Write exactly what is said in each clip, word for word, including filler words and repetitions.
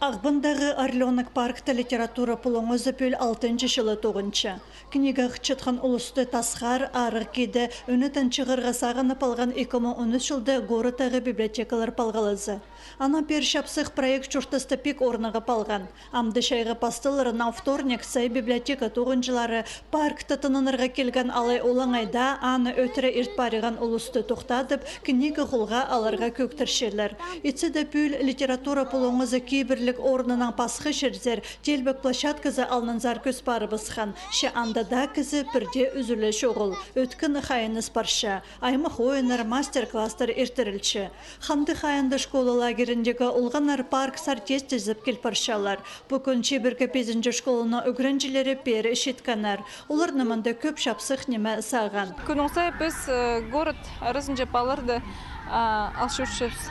Ағбандағы «Орлёнок» паркта литература пулуңызы пӱӱл алтынҷы чылы тоғынча. Книга хығырчатхан улусты тасхар, арығ киде, ӱнетін чығарға сағынып алған ікі муң он ӱс чылда городтағы библиотекалар палғалызы. Ана пеер чапсых проект чуртаста пик орнығып алған. Амды чайғы пасталарынаң вторник сай библиотека тоғынҷылары паркта тынанарға килген алай олаңай даа аны ӧтіре ирт париған улусты тохтадып, книга холға аларға кӧгдірчелер. Итсе дее пӱӱл литература пулуңызы кибірліг орнынаң пасха чирзер, телбек площадказы алнынзар кӧс парыбысхан. Че анда даа кізі пірдее ӱзӱле чоғыл. Ӧткін хайыныс парча. Аймах ойыннар, мастер-класстар иртірілче. Ханды хайында школа лагеріндегі олғаннар парксар тес-тезіп кил парчалар. Пу кӱн чибіргі пизінҷі школаның ӱгренҷілері пеер читкеннер. Оларны мында кӧп чапсых ниме сағын. Кӱннің сай піс, э, город аразынҷа паларды, а, ал чӧрчебіс.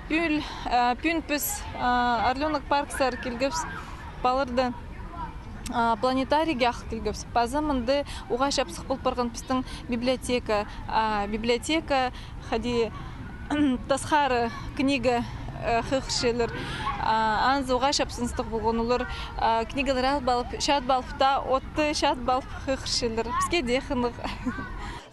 Пӱӱл, а, пӱӱн піс, а, «Орлёнок» парксар килгебіс, паларды, а, планетарийге ағыл килгебіс. Паза мында уғаа чапсых пол парған пістің библиотека. А, библиотека хайди тасхары книга, э, хығырчалар. А, анзы уғаа чапсыныстығ полған, олар, а, книгалар алып алып, чатып алып та, отты чатып алып хығырчалар. Піске дее хынығ.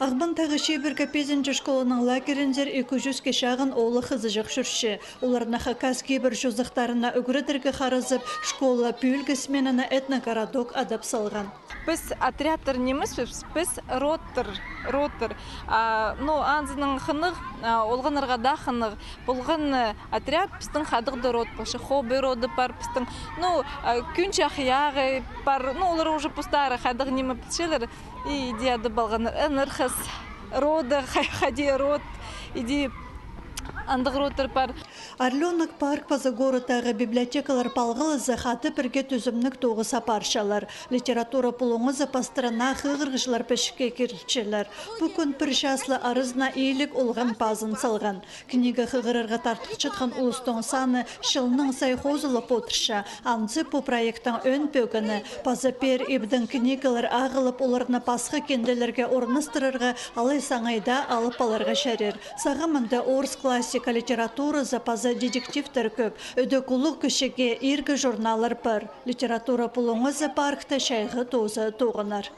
Ағбандағы чибіргі пизінҷі школаның лагерінзер ікі чӱске чағын оолах-хызыҷах чӧрче. Оларны хакас кибір чозахтарына ӱгредерге харазып, школа пӱӱлгі сменаны этногородок адап салған. Піс отрядтар нимеспіс, піс родтар, родтар. А, ну, анзының хынығ, а, олғаннарға даа хынығ. Полған, э, отряд пістің хайдағ-да род полча, хобби роды пар пістің. Ну, а, кӱн чахайағы пар, ну, олар уже постары хайдағ ниме полчалар. И иди адап алғаннар, ынархас роды, ха-, хайди род, иди андағ родтар пар. «Орлёнок» парк паза городтағы библиотекалар палғалызы хада пірге тӱзімніг тоғыс апарчалар. Литература пулуңызы пастырына хығырығҷылар пічікке кирілчелер. Пу кӱн пір часлы аразына иліг олған пазын салған. Книга хығырарға тартылчатхан улустың саны чылның сай хозылып одырча. Анзы пу проекттің ӧӧн пӧгіні паза пеер ибдең книгалар ағылып, оларны пасха кинделерге орнастырарға алай саңай даа алып аларға чарир. Сағам мында орыс классика литературазы паза детективтер кӧп. Ідӧк улуғ кічіге иргі журналлар пар. «Литература пулуңызы» паркта чайғы тооза тоғынар.